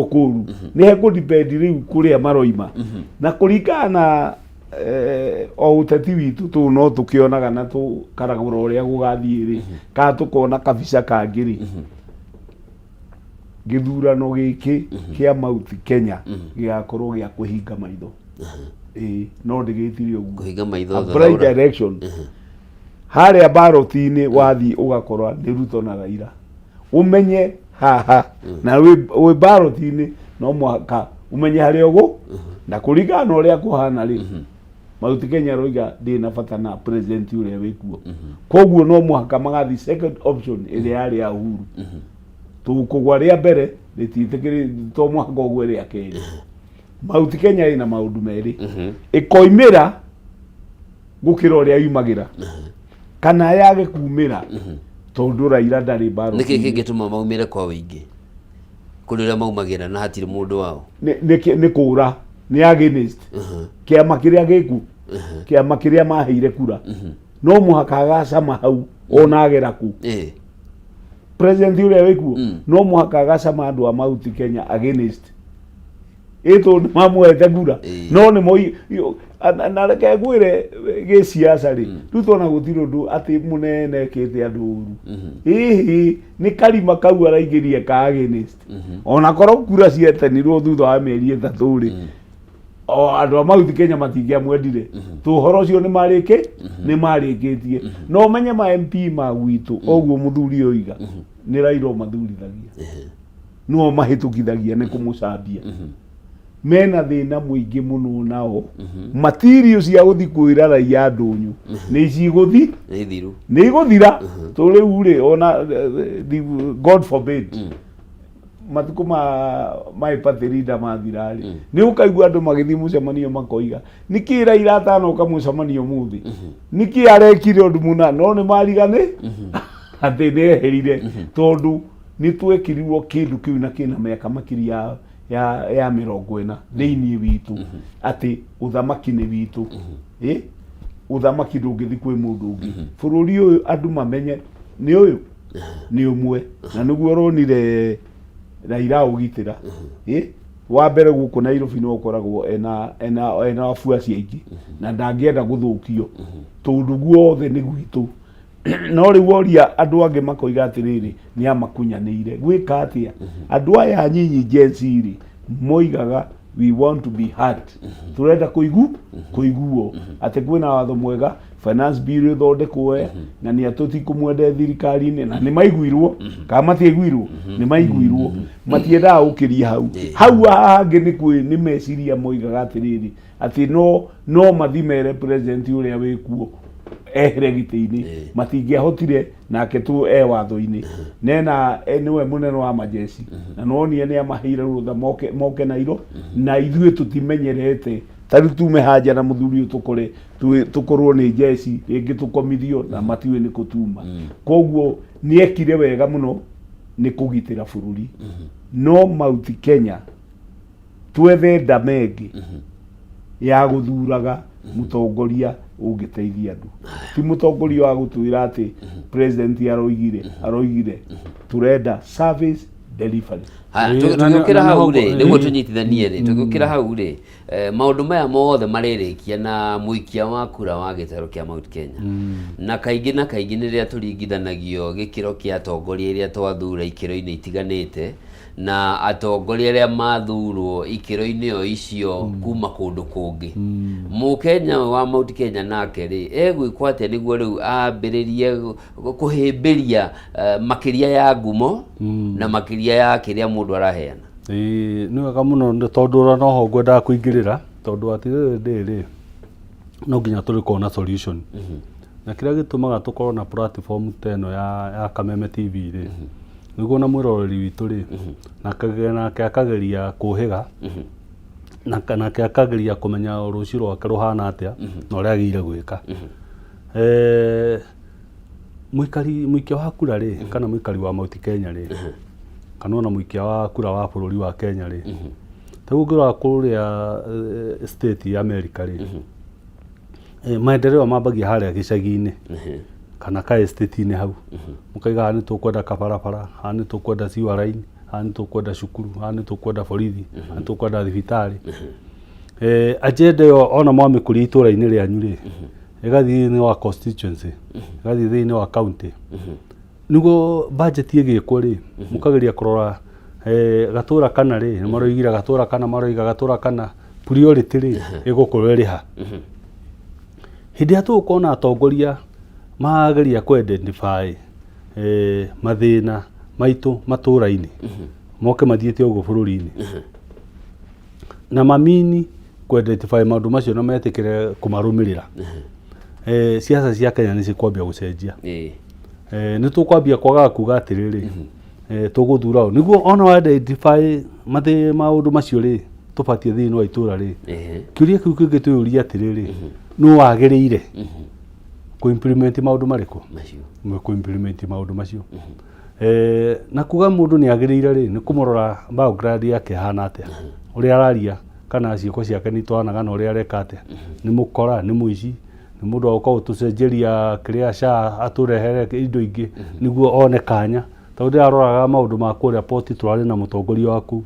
Kũru nĩ hekũdipendi rĩu kũrĩa maroima na kũringana na o ũteti witũ tũ no tũkĩonaga na tũkaragũra ũrĩa gũgathiĩ rĩ, kana tũkona kabica kangĩ rĩ, gĩthurano gĩkĩ kĩa Mount Kenya gĩgakorwo gĩa kũhinga maitho. Ĩĩ, no ndĩgĩtire ũguo. Kũhinga maitho. A blind direction harĩa baroti-inĩ wathiĩ ũgakora nĩ Ruto na Raila, ũmenye haha na wĩ baroti-inĩ no mũhaka ũmenye harĩa ũgũ na kũringana na ũrĩa kũhana rĩ, Mount Kenya roiga ndĩ na bata na president ũrĩa wĩkuo, koguo no mũhaka magathiĩ second option ĩrĩa yarĩ ya Uhuru. Tũkũgwa rĩa mbere rĩtiĩtĩkĩrĩ, to mũhaka ũgwe rĩa kerĩ. Mount Kenya ĩna maũndũ merĩ, ĩkoimĩra gũkĩra ũrĩa yumagĩra kana yage kumĩra, tondũ Raila ndarĩ Nĩkĩ baroti. kĩngĩtũma maumĩre kwa wĩingĩ kũrĩ ũrĩa maumagĩra na hatirĩ mũndũ wao? Nĩ kũra nĩ against kĩama kĩrĩa gĩku, kĩama kĩrĩa maheire kura, no mũhaka agacama hau ona agera ku. President ũrĩa wĩkuo no mũhaka agacama andũ a Mount Kenya against ĩtũ nĩ mamũhete kura. No nĩ moi na reke ngwĩre gĩciaca rĩ, rĩu tona gũtirĩ ũndũ atĩ mũnene ekĩte andũ ũru, hihi nĩ karima kau araingĩria ka against, ona korwo kura cietanirwo thutha wa mĩeri 3 rĩ, o andũ a Mount Kenya matingĩamwendire tũ ũhoro ũcio nĩ marĩkĩ nĩ marĩkĩtie. No ũmenye ma MP ma gwitũ oguo mũthuri oiga nĩ Raila ũmathurithagia, nĩo mahĩtũkithagia nĩ kũmũcambia, mena thĩna mũingĩ mũno nao material cia gũthi kwĩra raia ndũnyũ nĩ cigũthi. Nĩ thiru. Nĩ igũthira to rĩu rĩ, ona God forbid matukũ ma my party leader mathira rĩ, nĩ ũkaigua andũ magĩthiĩ mũcemanio makoiga nĩkĩ Raila atanoka mũcemanio ũmũthĩ, nĩkĩ arekire ũndũ mũna, no nĩ marigani atĩ nĩ eherire, tondũ nĩ twekĩrirwo kĩndũ kĩu na kĩna mĩaka makĩria ya 40 thĩinĩ witũ atĩ ũthamaki nĩ witũ. Ĩ ũthamaki ndũngĩthi kwĩ mũndũ ũngĩ, bũrũri ũyũ andũ mamenye nĩ ũyũ nĩ ũmwe, na nĩguo ũronire Raila ũgitĩra. Ĩ wa mbere gũkũ Nairobi nĩ ũkoragwo ena wabuaci aingĩ na ndangĩenda gũthũkio tondũ guothe nĩ gwitũ, no rĩu woria andũ angĩ makoiga atĩrĩrĩ, nĩ amakunyanĩire gwĩka atĩa. Andũ aya nyinyi Gen Z rĩ, moigaga we want to be heard, turenda kũiguo atĩ kwĩna watho mwega, finance bill ĩthondekwo, na nĩ atũtikũmwende thirikari-inĩ, na nĩ maiguirwo kana matiaiguirwo? Nĩ maiguirwo, matiendaga gũkĩria hau. Hau hangĩ nĩ kwĩ nĩ meciria moigaga atĩrĩrĩ, atĩ no mathimere president ũrĩa wĩkuo ehere gĩtĩ-inĩ. Matingĩahotire nake tu e watho-inĩ nena nĩwe mũnene wa majeci, na nonire nĩ amaheire rũtha moke Nairo, na ithuĩ tũtimenyerete. Ta rĩu tume haja na mũthuri ũyũ tũkore tũkorwo nĩ njeci rĩngĩ tũkomithio na matiũĩ nĩ kũtuma. Koguo nĩ ekire wega mũno nĩ kũgitĩra bũrũri, no Mount Kenya twethe ndama ĩngĩ ya gũthuraga mũtongoria ũngĩteithia andũ, ti mũtongoria wa gũtwĩra atĩ president aroigire. Tũrenda service delivery. Haya, Ĩĩ, na tũgĩũkĩra na hau rĩ, nĩguo tũnyitithanie rĩ, tũgĩũkĩra hau rĩ, maũndũ maya mothe marĩrĩkia na mũikia wa kura wa gĩtarũ kĩa Mount Kenya, na kaingĩ nĩ rĩrĩa tũringithanagio gĩkĩro kĩa atongoria iria twathura ikĩro-inĩ itiganĩte na atongoria arĩa mathurwo ikĩro-inĩ o icio kuma kũndũ kũngĩ. Mũkenya ũyũ wa Mount Kenya nake rĩ, egwĩkwo atĩa nĩguo rĩu ambĩrĩrie kũhĩmbĩria makĩria ya ngumo na makĩria ya kĩrĩa mũndũ araheana? Ĩĩ, nĩ wega mũno nĩ tondũ ona noho ngwendaga kũingĩrĩra, tondũ atĩrĩrĩ, ndĩrĩ no nginya tũrĩkorwo na solution, na kĩrĩa gĩtũmaga tũkorwo na platform ta ĩno ya Kameme TV rĩ, nĩguo na mwĩroreri witũ rĩ, nake akageria kũhĩga na nake akageria kũmenya rũciũ rwake rũhana atĩa na ũrĩa agĩrĩire gwĩka. Mũikari mũikia wa kura rĩ, kana mũikari wa Mount Kenya rĩ, kana ona mũikia wa kura wa bũrũri wa Kenya rĩ, ta rĩu ũngĩrora kũrĩa state ya America rĩ, maendeleo mambagia harĩa gĩcagi-inĩ kana ka estate-inĩ hau, mũkaiga haha nĩ tũkwenda kabarabara, haha nĩ tũkwenda sewer line. Haha nĩ tũkwenda cukuru, haha nĩ tũkwenda borithi, haha nĩ tũkwenda thibitarĩ. Agenda ĩyo ona mwamĩkũria itũra-inĩ rĩanyu rĩ, ĩgathiĩ thĩinĩ wa constituency, ĩgathiĩ thĩinĩ wa county, nĩguo budget ĩgĩkwo rĩ, mũkageria kũrora gatũra kana rĩ, nĩ maroigire gatũra kana, maroiga gatũra kana priority rĩ, ĩgũkorwo ĩrĩ ha. Hĩndĩ ĩrĩa tũgũkorwo na atongoria mageria kũ identify mathĩna maitũ matũra-inĩ, moke mathiĩte ũguo bũrũri-inĩ, na mamini kũ identify maũndũ macio na metĩkĩre kũmarũmĩrĩra, siasa cia Kenya nĩ cikwambia gũcenjia. Nĩ tũkwambia kwagaga kuga atĩrĩrĩ, tũgũthura ũũ nĩguo ona wa identify maũndũ macio rĩ, tũbatiĩ thĩinĩ wa itũra rĩ, kĩũria kĩu kĩngĩ twĩyũrie atĩrĩrĩ, nũ wagĩrĩire kũ implement maũndũ marĩkũ? Macio. Kũ implement maũndũ macio. Na kuga mũndũ nĩ agĩrĩire rĩ, nĩ kũmũrora background yake hana atĩa, ũrĩa araria kana ciĩko ciake nĩ itwaranaga na ũrĩa areka atĩa. Nĩ mũkora, nĩ mũici, nĩ mũndũ wa gũka gũtũcenjeria kĩrĩa SHA, atũrehere indo ingĩ nĩguo one kanya. Tondũ ndĩraroraga maũndũ ma kũrĩa port, tũrarĩ na mũtongoria waku,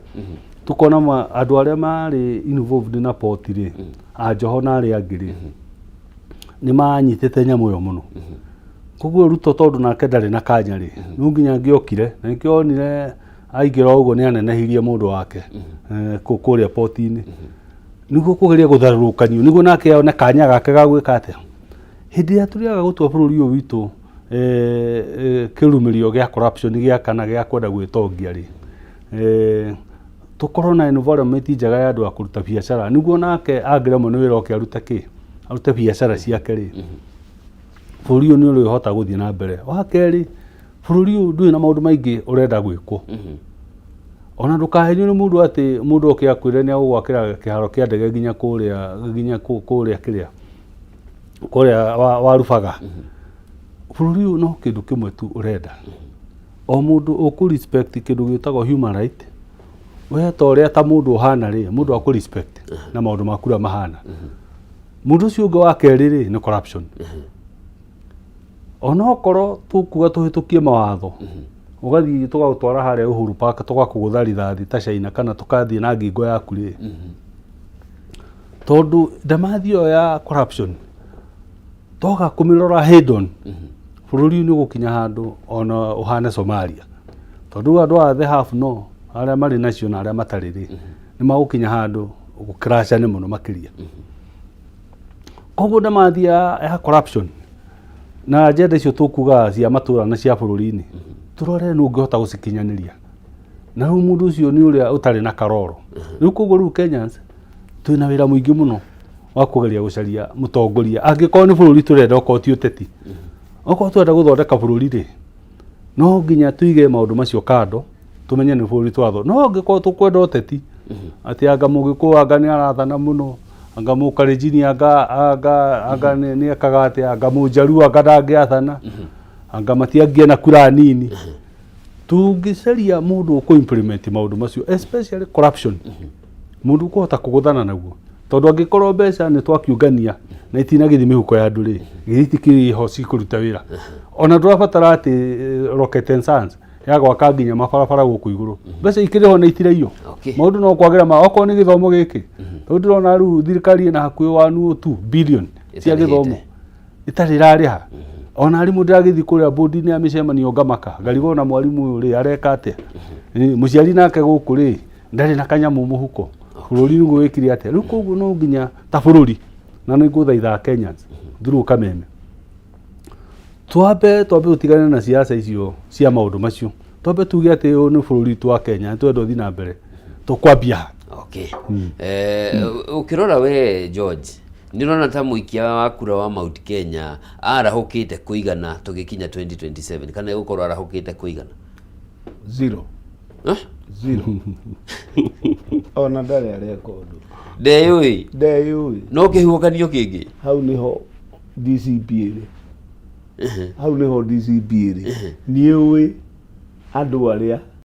tukona andũ arĩa marĩ involved na port rĩ, a Joho na arĩa angĩ rĩ, nĩ manyitĩte nyamũ ĩyo mũno. Koguo Ruto, tondũ nake ndarĩ na kanya rĩ, no nginya angĩokire, na nĩkĩo onire aingĩra ũguo nĩ anenehirie mũndũ wake kũrĩa port-inĩ, nĩguo kũgeria gũtharũrũkanio, nĩguo nake one kanya gake ga gwĩka atĩa. Hĩndĩ ĩrĩa tũrĩaga gũtua bũrũri ũyũ witũ kĩrumĩrio gĩa corruption gĩa kana gĩa kwenda gwĩtongia rĩ, tũkorwo na environment njega ya andũ a kũruta biacara, nĩguo nake angĩremwo nĩ wĩra oke arute kĩ, arute biacara ciake rĩ, bũrũri ũyũ nĩ ũrĩhota gũthiĩ na mbere. Wa kerĩ, bũrũri ũyũ ndũrĩ na maũndũ maingĩ ũrenda gwĩkwo. Ona ndũkahenio nĩ mũndũ atĩ mũndũ oke akwĩre nĩ agũgwakĩra kĩharo kĩa ndege nginya kũrĩa, nginya kũrĩa kĩrĩa kũrĩa wa Rubaga. Bũrũri ũyũ no kĩndũ kĩmwe tu ũrenda, o mũndũ ũkũ respect kĩndũ gĩtagwo human right. We ta ũrĩa ta mũndũ ũhana rĩ, mũndũ akũ respect na maũndũ maku ũrĩa mahana. Mũndũ ũcio ũngĩ wa kerĩ rĩ, nĩ corruption. Onokorwo tũkuga tũhĩtũkie mawatho, ũgathiĩ tũgagũtwara harĩa Uhuru Park, tũgakũgũtha rithathi ta China, kana tũkathiĩ na ngingo yaku rĩ, tondũ ndamathi ĩyo ya corruption twaga kũmĩrora head on, bũrũri ũyũ nĩ ũgũkinya handũ ona ũhane Somalia, tondũ rĩu andũ aya the have no arĩa marĩ nacio na arĩa matarĩ rĩ, nĩ magũkinya handũ gũkĩracane mũno makĩria. Koguo ndamathi ya corruption na agenda icio tũkugaga cia matũra na cia bũrũri-inĩ, tũrore nũ ũngĩhota gũcikinyanĩria, na rĩu mũndũ ũcio nĩ ũrĩa ũtarĩ na karoro rĩu. Koguo rĩu Kenyans twĩna wĩra mũingĩ mũno wa kũgeria gũcaria mũtongoria, angĩkorwo nĩ bũrũri tũrenda, okorwo ti ũteti. Okorwo tũrenda gũthondeka bũrũri rĩ, no nginya tũige maũndũ macio kando, tũmenye nĩ bũrũri twatho. No angĩkorwo tũkwenda ũteti, atĩ anga mũgĩkũyũ anga nĩ arathana mũno, anga mũkalenjini anga nĩ ekaga atĩa, anga mũjaruo anga ndangĩathana, anga matiangĩona kura nini, tũngĩcaria mũndũ ũkũ implement maũndũ macio, especially corruption, mũndũ ũkũhota kũgũthana naguo, tondũ angĩkorwo mbeca nĩ twakiũngania na itinagĩthiĩ mĩhuko ya andũ rĩ, githĩ itikĩrĩ ho cikũruta wĩra? Ona ndũrabatara atĩ rocket and science ya gwaka nginya mabarabara gũkũ igũrũ, mbeca ikĩrĩ ho na itiraiyo. Maũndũ no kwagĩra ma okorwo nĩ gĩthomo gĩkĩ, tondũ ndĩrona rĩu thirikari ĩna hakuhĩ 102 billion cia Ĩtarĩhĩte. gĩthomo ĩtarĩ ĩrarĩha ona arimũ. Ndĩragĩthiĩ kũrĩa bodi-inĩ ya mĩcemanio ngamaka, ngarigwo na mwarimũ ũyũ rĩ, areka atĩa? Mũciari nake gũkũ rĩ, ndarĩ na kanyamũ mũhuko. Bũrũri nĩguo wĩkire atĩa rĩu? Koguo no nginya ta bũrũri, na nĩ ngũthaitha Kenyans through Kameme, twambe tũtigane na siasa icio cia maũndũ macio, twambe tuge atĩ ũyũ nĩ bũrũri witũ wa Kenya, nĩ twenda ũthiĩ na mbere, tũkwambia ha? Okay. Ũkĩrora we George, nĩ ũrona ta mũikia wa kura wa Mount Kenya arahũkĩte kũigana tũgĩkinya 2027, kana egũkorwo arahũkĩte kũigana? Zero. Eh? Zero, ona ndarĩ areka ũndũ. Ndeyũĩ. Ndeyũĩ. No kĩhuhũkanio kĩngĩ. Hau nĩho DCP ĩrĩ, hau nĩho DCP ĩrĩ. Niĩ ũĩ andũ arĩa